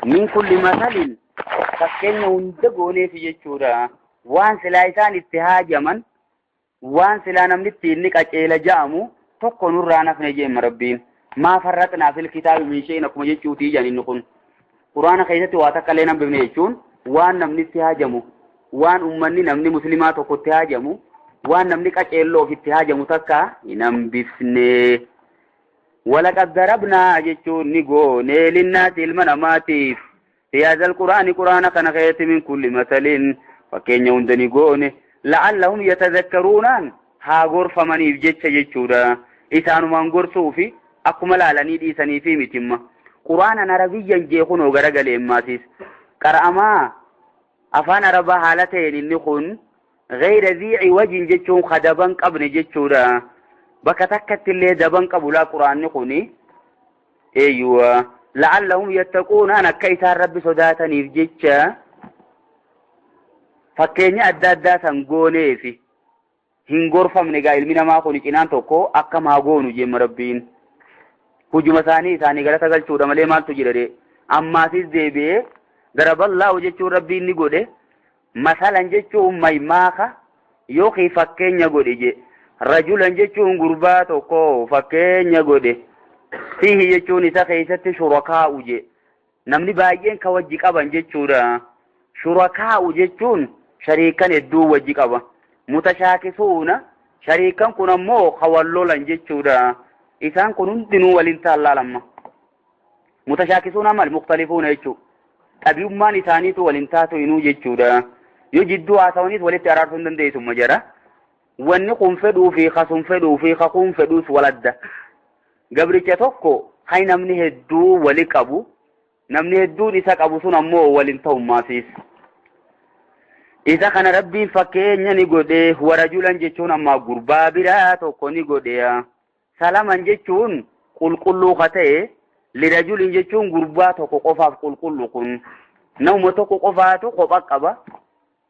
Min kulli masalin fakkeenya hunda gooneefi jechuudha. Waan silaa isaan itti haajaman, waan silaa namni itti inni qaceela ja'amu tokko nurraa nafne jeemma Rabbiin. Maa farraxnaa fil kitaabi min shay'in akkuma jechuutii jedhan inni kun. Quraana keessatti waa takka illee nan bifne jechuun waan namni itti haajamu, waan ummanni namni muslimaa tokko itti haajamu, waan namni qaceelloo ofitti haajamu takka hin hambifne. Walaqad darabnaa jechuun ni goone linnaasi ilma namaatiif fi haazal quraani quraana kana keessatti min kulli masalin fakkeenya hunda ni goone la'allahum yatadhakkaruunaan haa gorfamaniif jecha jechuudha. Isaanumaan gorsuufi akkuma laalanii dhiisanii fi mitimma. Quraanan arabiyyan jee kunoo garagalee ammaasiis. Qara'amaa afaan arabaa haala ta'een inni kun gayra zii ciwajin jechuun ka daban qabne jechuudha. Bakka takkatti illee daban qabu laa quraanni kuni. Eeyyuwa. La'allahum yattaquunaan akka isaan Rabbi sodaataniif jecha fakkeenya adda addaa san gooneefi. Hin gorfamne gaa ilmi namaa kun cinaan tokko akkam haa goonu jeemma Rabbiin. Hujuma isaanii isaanii galata galchuudha malee maaltu jira ree. Ammaasis deebi'ee daraballaa'u jechuun Rabbiin ni godhe. Masalan jechuun maymaaka yookiin fakkeenya godhe je. Rajulan jechuun gurbaa tokko fakkeenya godhe. Fiihi jechuun isa keessatti shurakaa'u je. Namni baay'een ka wajji qaban jechuudha. Shurakaa'u jechuun shariikan hedduu wajji qaba. Mutashaakisuuna shariikan kun ammoo ka wal lolan jechuudha. Isaan kun hundinuu waliin taallaalamma. Mutashaakisuuna maal mukhtalifuuna jechuudha. Xabi'ummaan isaaniitu waliin taatu inuu jechuudha. Yoo jidduu haasawaniis walitti araarsuu hin dandeessumma jara. Wanni kun fedhuu fi kasun fedhuu fi kakuun fedhuus waladda. Gabricha tokko kan namni hedduu wali qabu, namni hedduun isa qabu sun ammoo waliin ta'ummaasiis. Isa kana Rabbiin fakkeenya ni godhe, warajulan jechuun ammaa gurbaa biraa tokko ni godhe. Salaman jechuun qulqulluu ka ta'e, lirajulin jechuun gurbaa tokko qofaaf qulqullu kun. Namuma tokko qofaatu kopha qaba.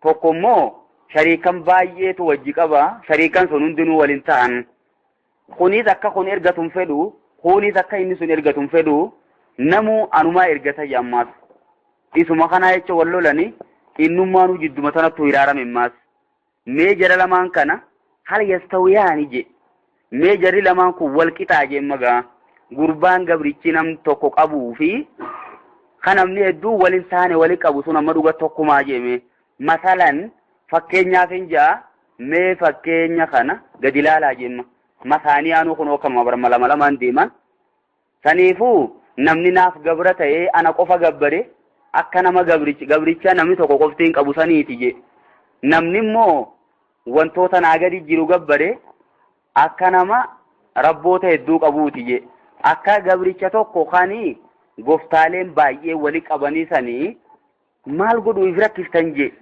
Tokko immoo shariikan baay'eetu wajji qaba. Shariikan sun hundinuu waliin ta'an. Kunis akka kun ergatu hin fedhu, kunis akka inni sun ergatu hin fedhu, namuu anumaa ergata ammaas. Isuma kanaa jecha wal lolani innummaanuu jidduma sanattu hiraarame ammaas. Mee jara lamaan kana hal yastawiyaani je. Mee jarri lamaan kun wal qixaa jee magaa. Gurbaan gabrichi nam tokko qabuu fi kan namni hedduu waliin taane wali qabu sun amma dhuga tokkumaa jeeme. Masalan fakkeenyaaf hin ja'a mee fakkeenya kana gadi ilaalaa jeemma. Masaanii aanuu kun akkama barma lama lamaan deeman. Saniifuu namni naaf gabra ta'ee ana qofa gabbare akka nama gabricha namni tokko qofti hin qabu saniiti je. Namni immoo wantoota naa gadi jiru gabbare akka nama rabboota hedduu qabuuti je. Akka gabricha tokko kani goftaaleen baay'ee wali qabanii sanii maal godhuu if rakkiftan je.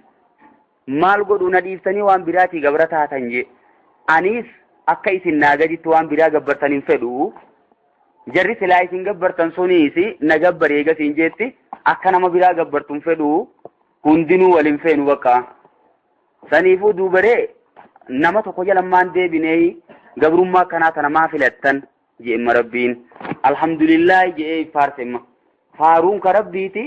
Maal godhuu na dhiiftanii waan biraatii gabra taatan je. Anis akka isin naa gaditti waan biraa gabbartan hin fedhu. Jarri silaa isin gabbartan suniis na gabbare eegas hin jeetti akka nama biraa gabbartu hin fedhu. Hundinuu waliin feenu bakka. Saniifuu duubaree nama tokko jala maan deebinee gabrummaa akkanaa tana maa filattan jeemma Rabbiin. Alhamdulillaahi je'ee faarsemma. Faaruun ka Rabbiiti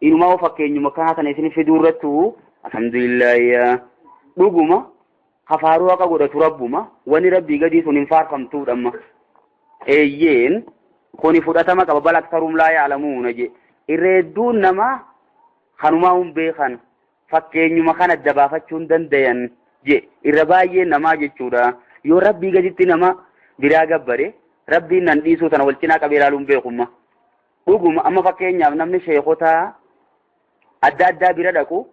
inumaa fakkeenyuma akkanaa tana isin fiduu irrattu alhamdulillaahi dhuguma ka faaruu haqa godhatu Rabbuma wani Rabbii gadii sun hin faarfamtuudhamma. Eeyyeen kuni fudhatama qaba bal aktarum laa ya'lamuuna je. Irra hedduun namaa kanumaa hin beekan fakkeenyuma kana adda baafachuu hin dandayan je. Irra baay'een namaa jechuudha. Yoo Rabbii gaditti nama biraa gabbare Rabbiin nan dhiisuu tana wal cinaa qabee ilaaluu hin beekumma. Dhuguma amma fakkeenyaaf namni sheekota adda addaa bira dhaqu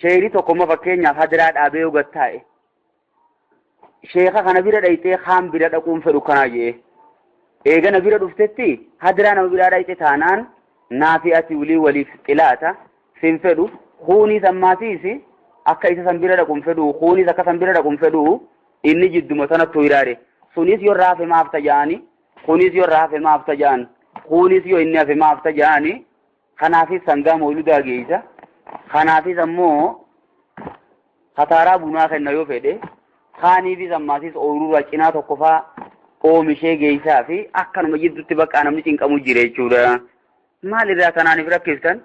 sheeyri tokko amma fakkeenyaaf hadiraa dhaabee yoo gad taa'e sheeka kana bira dhayxee kaan bira dhaquun fedhu kanaa jee. Eegana bira dhuftetti hadiraa nama biraa dhayxe taanaan naafi ati walii waliif xilaata sin fedhu kuunis ammaasiis akka isa san bira dhaquun fedhu kuunis akka san bira dhaquun fedhu inni jidduma sanattu hiraare. Sunis yoo raafe maaf taja'ani kunis yoo raafe maaf taja'an kunis yoo inni hafe maaf taja'ani kanaafis sangaa mooludaa geessa kanaafis ammoo kataaraa bunaa kenna yoo fedhe kaaniifis ammaasiis ooyiruurraa cinaa tokko faa oomishee geessaa fi akkanuma jidduutti bakka namni cinqamu jira jechuudha. Maalirraa kanaaniif rakkiftan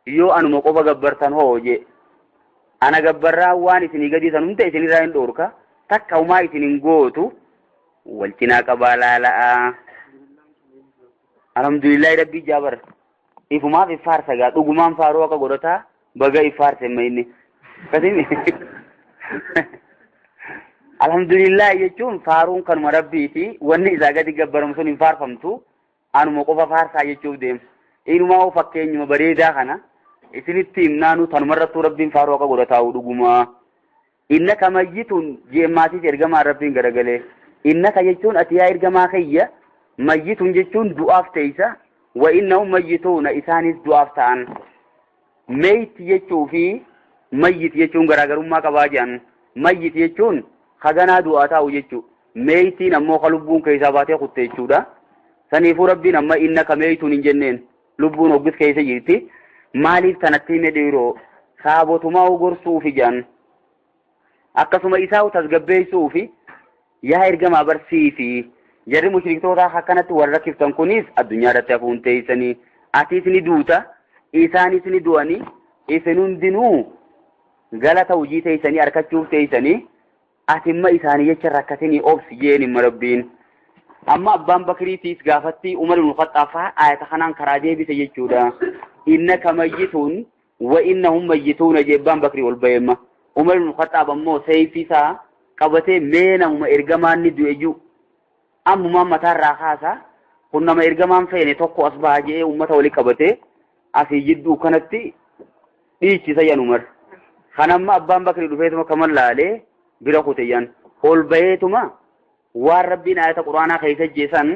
yoo anuma qofa gabbartan hoo jee. Ana gabbarraa waan isinii gadii san hunda isinirraa hin dhoorka. Takka homaa isin hin gootu. Wal cinaa qabaa laala'a. Alhamdulillahi rabbii jaabar. Ifumaaf iffaarsa gaa dhugumaan faaruu akka godhataa baga iffaarse amma inni. Akkasii Alhamdulillah jechuun faaruun kanuma rabbiiti. Wanni isaa gadi gabbaramu sun hin faarfamtu. Anuma qofa faarsaa jechuuf deema. Inumaa hoo fakkeenyuma bareedaa kana isinitti himnaanu tanumarrattuu rabbiin faaruu akka godhataa'u dhugumaa. Innaka mayyituun jeemmaatiif ergamaa rabbiin garagalee. Innaka jechuun ati yaa ergamaa kiyya mayyituun jechuun du'aaf teessa. Wa innahum mayyituuna isaanis du'aaf ta'an. Meeyit jechuu fi mayyit jechuun garaagarummaa qabaa jedhan. Mayyit jechuun haganaa du'aa taa'u jechuu. Meeyitiin ammoo ka lubbuun keessaa baatee kutte jechuudha. Saniifuu rabbiin amma innaka meeyituun hin jenneen lubbuun hoggis keessa jirti. Maaliif tanatti hime dhiiroo saabotumaa gorsuufi jedhan. Akkasuma isaa tasgabbeessuufi yaa ergamaa barsiisi. Jarri mushriktootaa akkanatti warra rakkiftan kunis addunyaa irratti hafuun teessanii atiis ni duuta isaanis ni du'anii isin hundinuu galata hojii teessanii harkachuuf teessanii atimma isaanii jecha rakkatinii obsi jeen himma rabbiin. Amma abbaan Bakriitiis gaafatti Umar ibn Khattaab fa'aa ayata kanaan karaa deebise jechuudha. Innaka mayyituun wa innahum mayyituuna jee abbaan Bakrii ol ba'eemma. Umar ibn Khattaab ammoo seeyfii isaa qabatee mee namuma ergamaan ni du'e jiru. Ammumaan mataarraa kaasa kun nama ergamaan feene tokko as baha jedhee uummata walii qabatee asii jidduu kanatti dhiichisa yan Umar. Kanamma abbaan Bakrii dhufeetuma kaman laalee bira kute yan ol baheetuma waan rabbiin ayata quraanaa keessa jeesan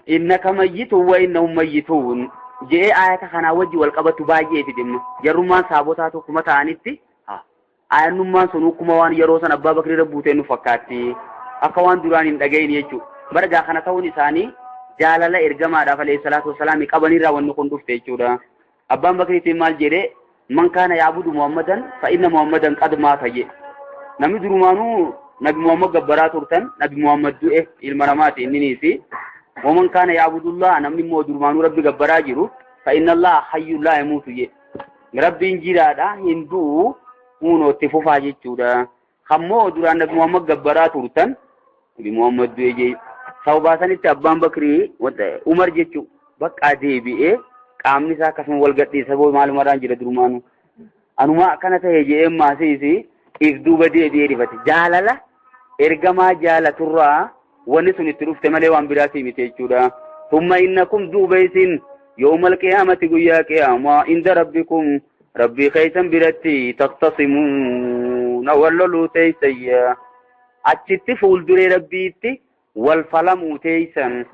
innaka mayyituun wa innahum mayyituun jedhee ayata kanaa wajji wal qabatu baay'ee fidimma. Jarrummaan saabotaa tokkuma ta'anitti ayannummaan sun akkuma waan yeroo san abbaa Bakrii irra buutee nu fakkaatti. Akka waan duraan hin dhagayin jechuudha. Bargaa kana ta'uun isaanii jaalala ergamaadhaaf alayhi salaatu wassalaam qabanirraa wanni kun dhufte jechuudha. Abbaan Bakriitiin maal jedhee man kaana yaabudu Muhammadan fa inna Muhammadan qad maata jedhe. Namni durumaanuu Nabi Muhammad gabbaraa turtan Nabi Muhammad du'e ilma namaati inniniisi. Waman kaana yaabudullah namni immoo durumaanuu Rabbi gabbaraa jiru fa inna Allah hayyun laa yamuutu jedhe. Rabbiin jiraadha hin du'u kunoo itti fufaa jechuudha. Kammoo duraan Nabi Muhammad gabbaraa turtan Nabi Muhammad du'e jee. Sababaa sanitti abbaan Bakrii Umar jechuu bakka deebi'ee qaamni isaa akkasuma wal gadhiisa boo maalumarraan jira durumaanuu. Anuma akkana ta'e jedhee maasiisi if duuba deebi'ee rifate. Jaalala ergamaa jaalaturraa wanni sun itti dhufte malee waan biraatii miti jechuudha. Thumma innakum duuba isin yawmal qiyaamati guyyaa qiyaamaa inda rabbikum rabbii keessan biratti taqtasimuuna wal loluu teessayya. Achitti fuulduree rabbiitti wal falamuu teessan.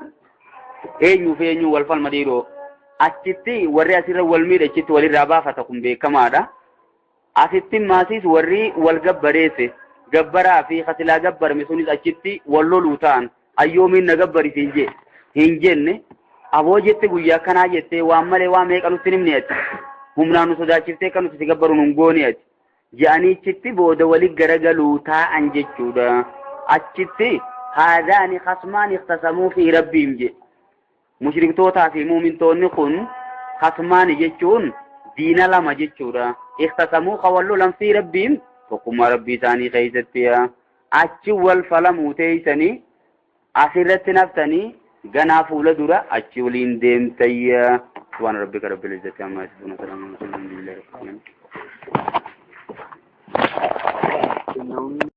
Eenyuuf eenyu wal falma dhiiroo. Achitti warri asirra wal miidhe achitti walirraa baafata kun beekamaadha. Asitti maasiis warri wal gabbareesse gabbaraa fi kasilaa gabbarame sunis achitti wal loluu ta'an ayyoomiin na gabbarisiin jee hin jenne aboo jette guyyaa kanaa jettee waan malee waa meeqa nutti himne ati humnaan nu sodaachiftee kan nuti si gabbaru nun goone ati je'anii achitti booda wali garagaluu taa'an jechuudha. Achitti haadaani khasmaan ikhtasamuu fi rabbiin je. Mushriktootaa fi muumintoonni kun khasmaani jechuun diina lama jechuudha. Ikhtasamuu ka wal lolan fi rabbiin tokkummaa rabbii isaanii keessatti achi wal falamuu teessanii asirratti naftanii ganaa fuula dura achi waliin deemtayya. Subhaana rabbika rabbil izzati ammaa yasifuun wa salaamun alal mursaliin walhamdulillahi rabbil aalamiin.